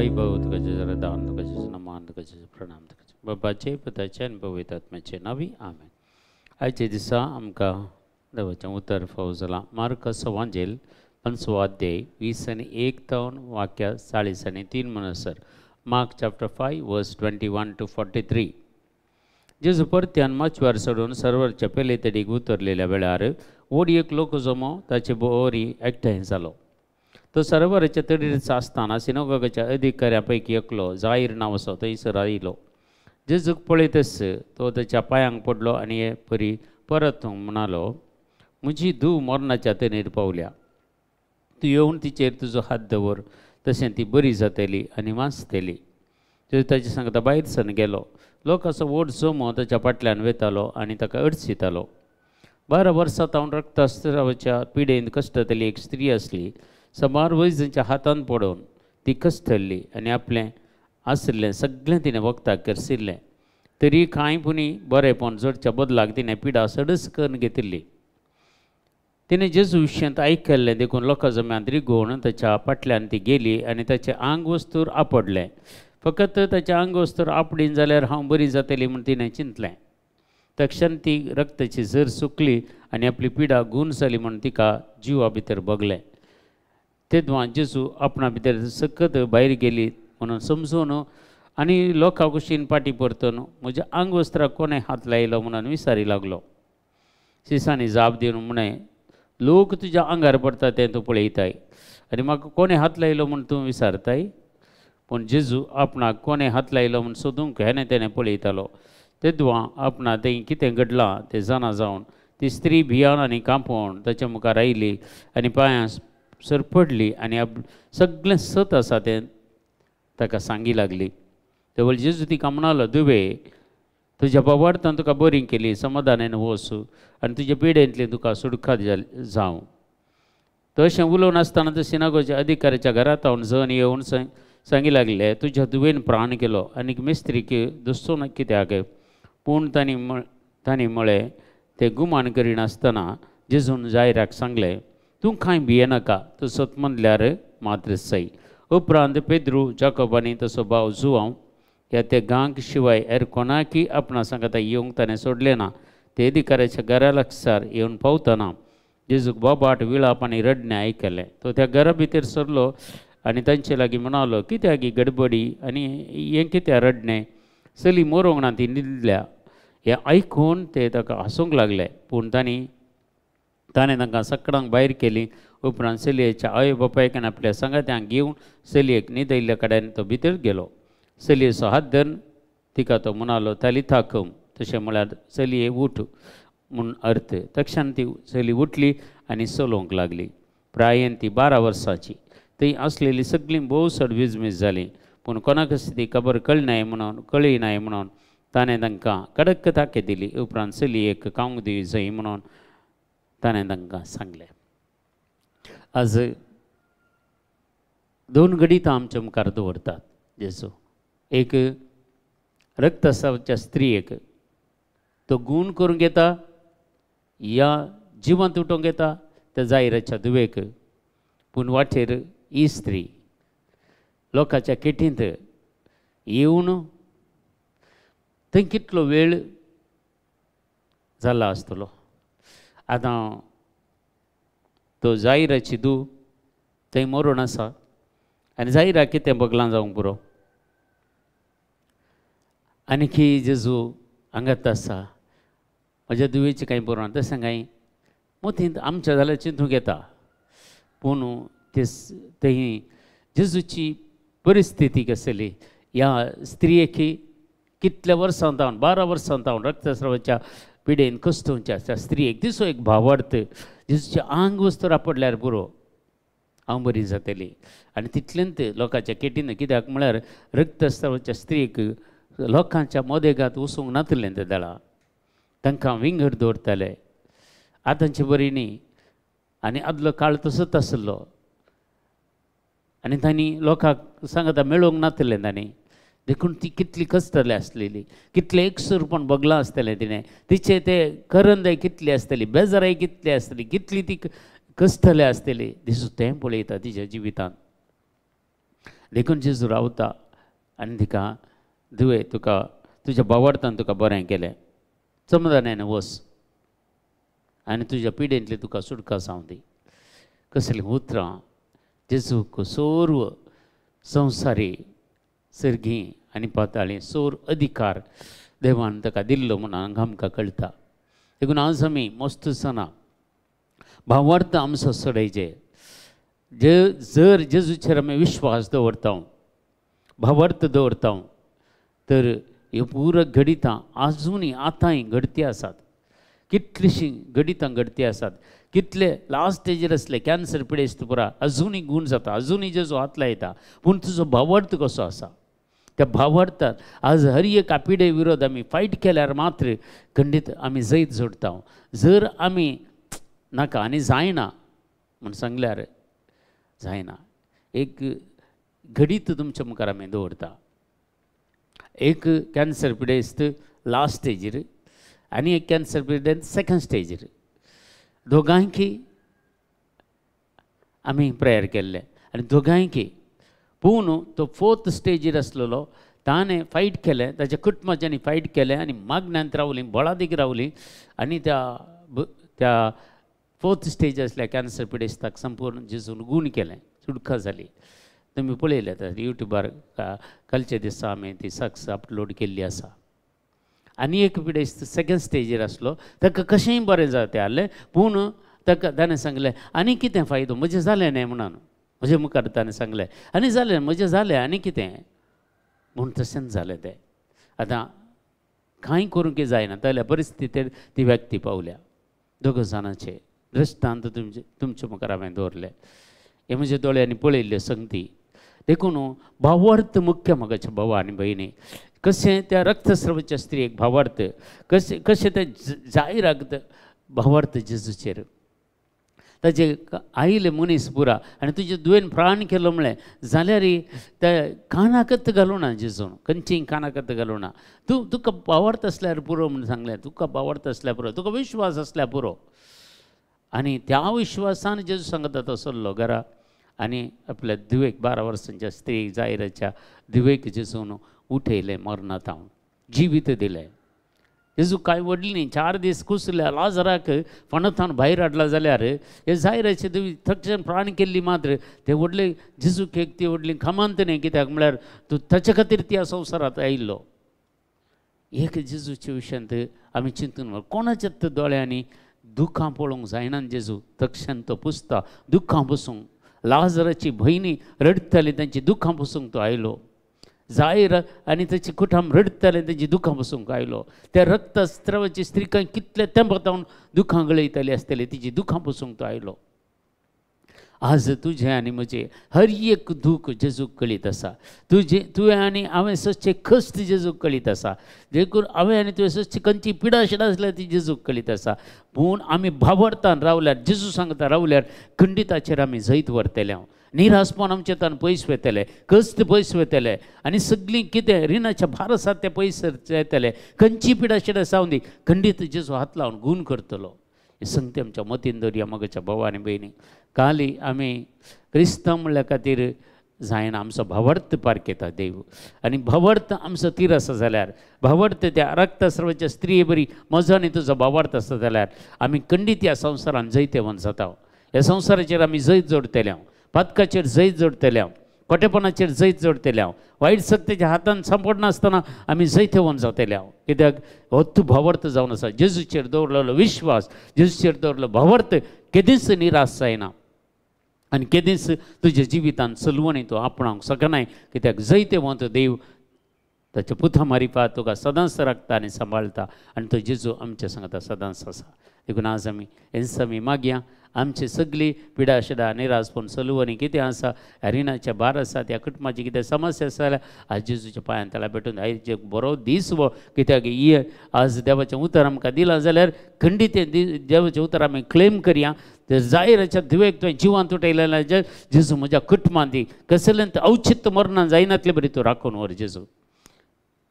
वैभव तुका जेजू दान तुका जेजू नमान तुका जेजू प्रणाम तुका बाबाचे पुताचे आनी पवित्र आत्म्याचे नांवी आमेन. आयच्या दिसा आमकां देवाचें उतर फावो जालां. मार्क वांजेल 5वो अध्याय 20 आनी 1 तावन वाक्या 40 आनी 3 म्हणसर. मार्क चॅप्टर 5 वर्स 21 to 43. जेजू परत्यान माचव्यार चडून सरोवराच्या पेले तडीक उतरलेल्या वेळार व्हड एक लोकजमो ताचे बोरी एकठांय जालो. तो सरोवराच्या तडीर आसतना सिनोगाच्या अधिकाऱ्या पैकी एकलो जाहीर नांव आसो थंयसर आयलो. जेजूक पळयतच तो ताच्या पांयांक पडलो आनी हे परी परत म्हणालो, म्हजी धूव मरणाच्या तणीर पावल्या, तूं येवन तिचेर तुजो हात दवर, तशें ती बरी जातली आनी वांचतली. जेजू ताचे सांगता भायर सरून गेलो. लोकांचो व्हड जमो ताच्या फाटल्यान वेतालो आनी ताका अडचितालो. 12 वर्सां तावन रक्तस्रावाच्या पिडेन कश्टतली एक स्त्री आसली. समार वैजांच्या हातान पडून ती कश्टल्ली आनी आपलें आशिल्लें सगळें तिणें वखदाक करशिल्लें, तरी कांय पुणी बरेंपण जोडच्या बदलाक तिणें पिडा सडस करून घेतिल्ली. तिणें जेजू विशयांत आयकल्लें देखून लोकां जम्यांत रिगोवन ताच्या फाटल्यान ती गेली आनी ताचें आंग वस्तूर आपडलें. फकत ताचें आंग वस्तूर आपडीन जाल्यार हांव बरी जातली म्हूण तिणें चिंतलें. तक्षण ती रक्ताची झर सुकली आनी आपली पिडा गूण जाली म्हूण तिका जिवा भितर भोगलें. तेदवां जेजू आपणा भितर सकत भायर गेली म्हणून समजून आनी लोकां कुशीन फाटीं परतून म्हज्या आंगवस्त्राक कोणें हात लायलो म्हणून विचारी लागलो. शिसांनी जाप दिवन म्हळें, लोक तुज्या आंगार पडटा तें तूं पळयताय आनी म्हाका कोणें हात लायलो म्हूण तूं विचारताय. पूण जेजू आपणाक कोणें हात लायलो म्हूण सोदूंक हेणें तेणें पळयतालो. तेदवां आपणा तें कितें घडलां तें जाणा जावन ती स्त्री भियान आनी कांपोवन ताच्या मुखार आयली आनी पांयां सरपडली आनी सगळें सत आसा तें ताका सांगी लागली. तेवळ जेजू तिका म्हणालो, दुवे, तुज्या बाबार्थान तुका बरी केली, समाधानान वच आनी तुज्या पिडेंतली तुका सुटका जावं. तशें उलोवन आसतना तो सिनागोच्या अधिकाऱ्याच्या घरांत हांव जण येवन सांगी लागले, तुज्या दुवेन प्राण केलो आनी मिस्त्रीक दुसरो ना कित्याक. पूण तांणी म्हळें, ते गुमान करिनासतना जेजून जायराक सांगलें, तूं कांय भियेनाका, तूं सत म्हणल्यार मात्र सय. उपरांत पेद्रू जाकोब आनी तसो भाव जुवांव ह्या त्या गांक शिवाय हेर कोणाकी आपणा सांगता येवंक ताणें सोडलें ना. ते अधिकाऱ्याच्या घरा लागसार येवन पावतना जेजूक बोबाट विळाप आनी रडणें आयकलें. तो त्या घरा भितर सरलो आनी तांचे लागीं म्हणालो, कित्याक ही गडबडी आनी हें कित्याक रडणें? चली मरोंक ना, ती न्हिदल्या. हें आयकून ते ताका हांसूंक लागले. पूण ताणें तांकां सकडांक भायर केली. उपरांत चलयेच्या आवय बापायक आनी आपल्या सांगात्यांक घेवन चलयेक न्हिदयल्ल्या कडेन तो भितर गेलो. चलयेचो हात धरून तिका तो म्हणालो, तालिथा कम, तशें म्हळ्यार चलये उठ म्हूण अर्थ. तक्षण ती चली उठली आनी चलोवंक लागली. प्रायेन ती 12 वर्सांची. थंय आसलेली सगळीं भोव चड विजमीज जालीं. पूण कोणाकच ती खबर कळ्ळी नाय म्हणून ताणें तांकां कडक ताकीद दिली. उपरांत चलयेक खावंक दी जाय म्हणून ताणें तांकां सांगलें. आज 2 घडितां आमच्या मुखार दवरतात जेजू. एक रक्तस्रावाच्या स्त्रियेक तो गूण करूंक येता या जिवंत उठोवंक येता त्या जायराच्या धुवेक. पूण वाटेर ही स्त्री लोकांच्या केटींत येवन थंय कितलो वेळ जाला आसतलो. आतां तो जायराची धूव थंय मरून आसा आनी जायराक कितें बगलां जावंक पुरो. आनी की जेजू हांगात आसा, म्हज्या धुवेची कांय बरोवना तशें कांय मोतींत आमच्या जाल्यार चिंतूंक येता. पूण ते थंय जेजूची परिस्थिती कसली, ह्या स्त्रियेक कितल्या वर्सां तावन 12 वर्सां तावन रक्तस्रावाच्या पिडेन कश्टोवच्या त्या स्त्रियेक दिसो एक भावार्थ, जेजूचें आंग वस्तूर आपडल्यार पुरो हांव बरी जातली. आनी तितलेंत लोकांच्या केटीन, कित्याक म्हळ्यार रक्तस्रावाच्या स्त्रियेक लोकांच्या मोदेगात वचूंक नातलें ते दळा, तांकां विंगड दवरताले. आतांचे बरी न्ही, आनी आदलो काळ तसोच आसलो आनी तांणी लोकांक सांगता मेळोवंक नातलें तांणी. देखून ती कितली कश्टली आसलेली, कितलें एकसूरपण भोगलां आसतलें तिणें, तिचें ते करंदाय कितली आसतली, बेजाराय कितली आसतली, कितली ती कश्टली आसतली, दिसूं तें पळयता तिच्या जिवितांत. देखून जेजू रावता आनी तिका धुवे तुका तुज्या भावार्थान तुका बरें केलें, समाधानान वस आनी तुज्या पिडेंतली तुका सुटका जावं दी. कसलीं उतरां जेजूक सर्व संवसारी सर्गी आनी पाताळी सोर अधिकार देवान ताका दिल्लो म्हणून हांगा आमकां कळटा. देखून आज आमी मस्त जाणां भावार्थ आमचो चडयचे. जे जर जेजूचेर आमी विश्वास दवरता, भावार्थ दवरता तर ह्यो पुरो घडितां आजुनूय आतांय घडती आसात. कितलीशीं घडितां घडती आसात, कितले लास्ट स्टेजीर आसले कॅन्सर पिडेस्त पुरा अजुनूय गूण जाता, अजुनूय जेजू हात लायता. पूण तुजो भावार्थ कसो आसा त्या भावार्थान आज हर एका पिडे विरोध आमी फायट केल्यार मात्र खंडीत आमी जैत जोडटा. जर आमी नाका आनी जायना म्हूण सांगल्यार जायना. एक घडीत तुमच्या मुखार आमी दवरता, एक कॅन्सर पिडेस्त लास्ट स्टेजीर आनी एक कॅन्सर पिडेस्त सेकंड स्टेजीर, दोगांयकी आमी प्रेयर केल्लें आनी दोगांयकी. पूण तो फोर्थ स्टेजीर आसलेलो ताणें फायट केलें, ताच्या कुटुंबाच्यांनी फायट केलें आनी मागण्यांत रावलीं, बळादीक रावलीं आनी त्या त्या फोर्थ स्टेज आसल्या कॅन्सर पिडेस्ताक संपूर्ण जेजून गूण केलें, सुटका जाली. तुमी पळयलें आतां युट्यूबार कालच्या दिसा आमी ती सक्स अपलोड केल्ली आसा. आनी एक पिडेस्त सेकंड स्टेजीर आसलो, ताका कशेंय बरें जाता आहलें, पूण ताका ताणें सांगलें आनी कितें फायदो म्हजें जालें न्हय म्हणून म्हजे मुखार ताणें सांगलें आनी जालें म्हजें जालें आनी कितें म्हूण तशेंच जालें तें. आतां कांय करूंक जायना जाल्यार परिस्थितीर ती व्यक्ती पावल्या. दोग जाणांचे दृश्टांत तुमचे तुमचे मुखार हांवें दवरलें, हें म्हज्या दोळ्यांनी पळयल्ल्यो संगती. देखून भावार्थ मुख्य म्हज्या भावा आनी भयणी, कशें त्या रक्तस्रावाच्या स्त्रियेक भावार्थ कशें कशें तें जायराक भावार्थ जेजूचेर ताजे आयले मनीस पुरा आनी तुजे दुयेन प्राण केलो म्हळें जाल्यार त्या कानाकत घालूना जेजून, खंयचीय कानाकत घालूना. तूं तुका भावार्थ आसल्यार पुरो म्हूण सांगलें, तुका भावार्थ आसल्यार पुरो, तुका विश्वास आसल्यार पुरो. आनी त्या विश्वासान जेजू सांगता तो सरलो घरा आनी आपल्या धुवेक 12 वर्सांच्या स्त्रीक जायराच्या धुवेक जेजून उठयलें मरणांत, जिवीत दिलें. जेजू कांय व्हडली न्ही, 4 दीस कुसल्या लाजराक फणतान भायर हाडला जाल्यार हे जायराचे धुवी थकच्यान प्राण केल्ली मात्र ते व्हडले जेजूक एक ती व्हडली खमांत न्ही, कित्याक म्हळ्यार तूं ताचे खातीर त्या संवसारांत आयिल्लो. एक जेजूच्या विशयांत आमी चिंतून कोणाच्या दोळ्यांनी दुखां पळोवंक जायना जेजू तक्षण तो पुसता दुखां पुसूंक. लाजराची भयणी रडटाली तांची दुखां पुसूंक तो आयलो. जायर आनी ताची कुटाम रडटाले तांची दुखां पुसूंक आयलो. त्या रक्तस्रावाची स्त्री कांय कितले तेंपा दुखां गळयताली आसतली तिची दुखां पुसूंक तो आयलो. आज तुजें आनी म्हजें हर एक दूख जेजूक कळीत आसा. तुजें तुवें आनी हांवें सदचें कश्ट जेजूक कळीत आसा. देखून हांवें आनी तुवें सदची खंयची पिडा शिडा आसल्यार ती जेजूक कळीत आसा. पूण आमी भावार्थान रावल्यार जेजू सांगता रावल्यार खंडिताचेर आमी जैत व्हरतले. हांव निरासपण आमचे तान पयस वयतले, कश्ट पयस वयतले आनी सगळीं कितें रिणाच्या भार आसा तें पयस येतले. खंयची पिडा शिडा जावं दी खंडीत जेजू हात लावन गूण करतलो. हें संगती आमच्या मतीन दवरया म्हज्या भावा आनी भयणी. काली आमी क्रिस्तांव म्हणल्या खातीर जायना, आमचो भावार्थ पारखेता देव आनी भावार्थ आमचो तीर आसा जाल्यार भावार्थ त्या रक्तस्रावाच्या स्त्रिये बरी म्हजो आनी तुजो भावार्थ आसा जाल्यार आमी खंडीत ह्या संवसारान जैतेवंत जाता. ह्या संवसाराचेर आमी जैत जोडटले, पातकाचेर जैत जोडटले, खोटेपणाचेर जैत जोडटले, वायट शक्तीच्या हातान सांपडनासतना आमी जैतेवंत जातले. कित्याक हो तूं भावार्थ जावन आसा. जेजूचेर दवरलेलो विश्वास, जेजूचेर दवरलो भावार्थ केदींच निराश जायना आनी केदींच तुज्या जिवितान सलवणी तूं आपणावंक शकनाय. कित्याक जैतेवंत देव ताच्या पुता मारिफात तुका सदांच राखता आनी सांबाळटा आनी तो जेजू आमच्या सांगता सदांच आसा. देखून आज आमी हेंच आमी मागया आमची सगळी पिडा शिडा निरासपण सलवणी कितें आसा, रिणाच्या भार आसा, त्या कुटुंबाची कितें समस्या आसा जाल्यार आज जेजूच्या पांयान त्याला भेटून आयज एक बरो दीस हो. कित्याक ही आज देवाचें उतर आमकां दिलां जाल्यार खंडीत देवाचें उतर आमी क्लेम करया. तर जायराच्या धुवेक तुवें जिवांत उठयलें जेजू म्हज्या कुटुंबांत दी कसलें औचित्य मरणां जायनातले बरी तूं राखून व्हर जेजू.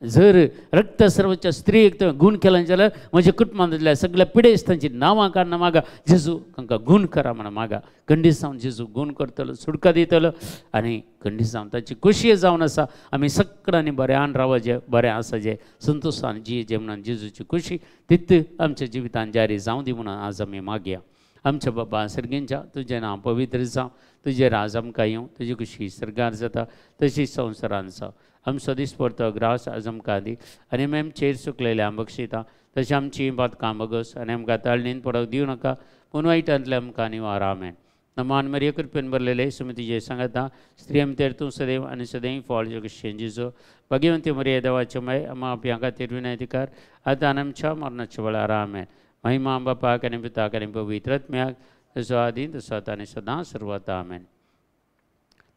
जर रक्तस्रावाच्या स्त्रियेक तुवें गूण केलें जाल्यार म्हज्या कुटुंबांतल्या सगळ्या पिडेस्तांची नांवां काडना मागा जेजू तांकां गूण करा म्हणून मागा. खंडीत जावन जेजू गूण करतलो, सुटका दितलो आनी खंडीत जावन ताची खोशी जावन आसा आमी सगळ्यांनी बऱ्यान रावचें, बरें आसाचें, संतोशान जियेचें म्हणून जेजूची खोशी तित आमच्या जिवितान जारी जावं दी म्हणून आज आमी मागया. आमच्या बाबा सर्गींच्या तुजें नांव पवित्र जावं, तुजें राज आमकां येवं, तुजी खुशी सर्गार जाता तशी संवसारान जावं. आमचो दिसपडतो ग्रास आज आमकां दी आनी आमी आमचेर चुकलेले आम बक्षिता तशें आमची पातकां बगस आनी आमकां ताळणीन पडोवंक दिवं नाका पूण वायटांतले आमकां निवार. आमेन. नमान मरिये कृपेन भरलेले सुमतीचे सांगता स्त्री आमतेर तूं सदैव आनी सदैव फळ जगशें जेजू. भाग्यवंती मरिये देवाचे माय आमा आपल्या खातीर विनंती कर आतां आनी आमच्या मरणाच्या वेळार. आमेन. महिमा बापाक आनी पुताक आनी पवित्र आत्म्याक तसो आदी तसो आतां आनी सदां सर्वता. आमेन.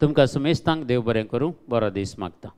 तुमकां सुमेस्तांक देव बरें करूं, बरो दीस मागता.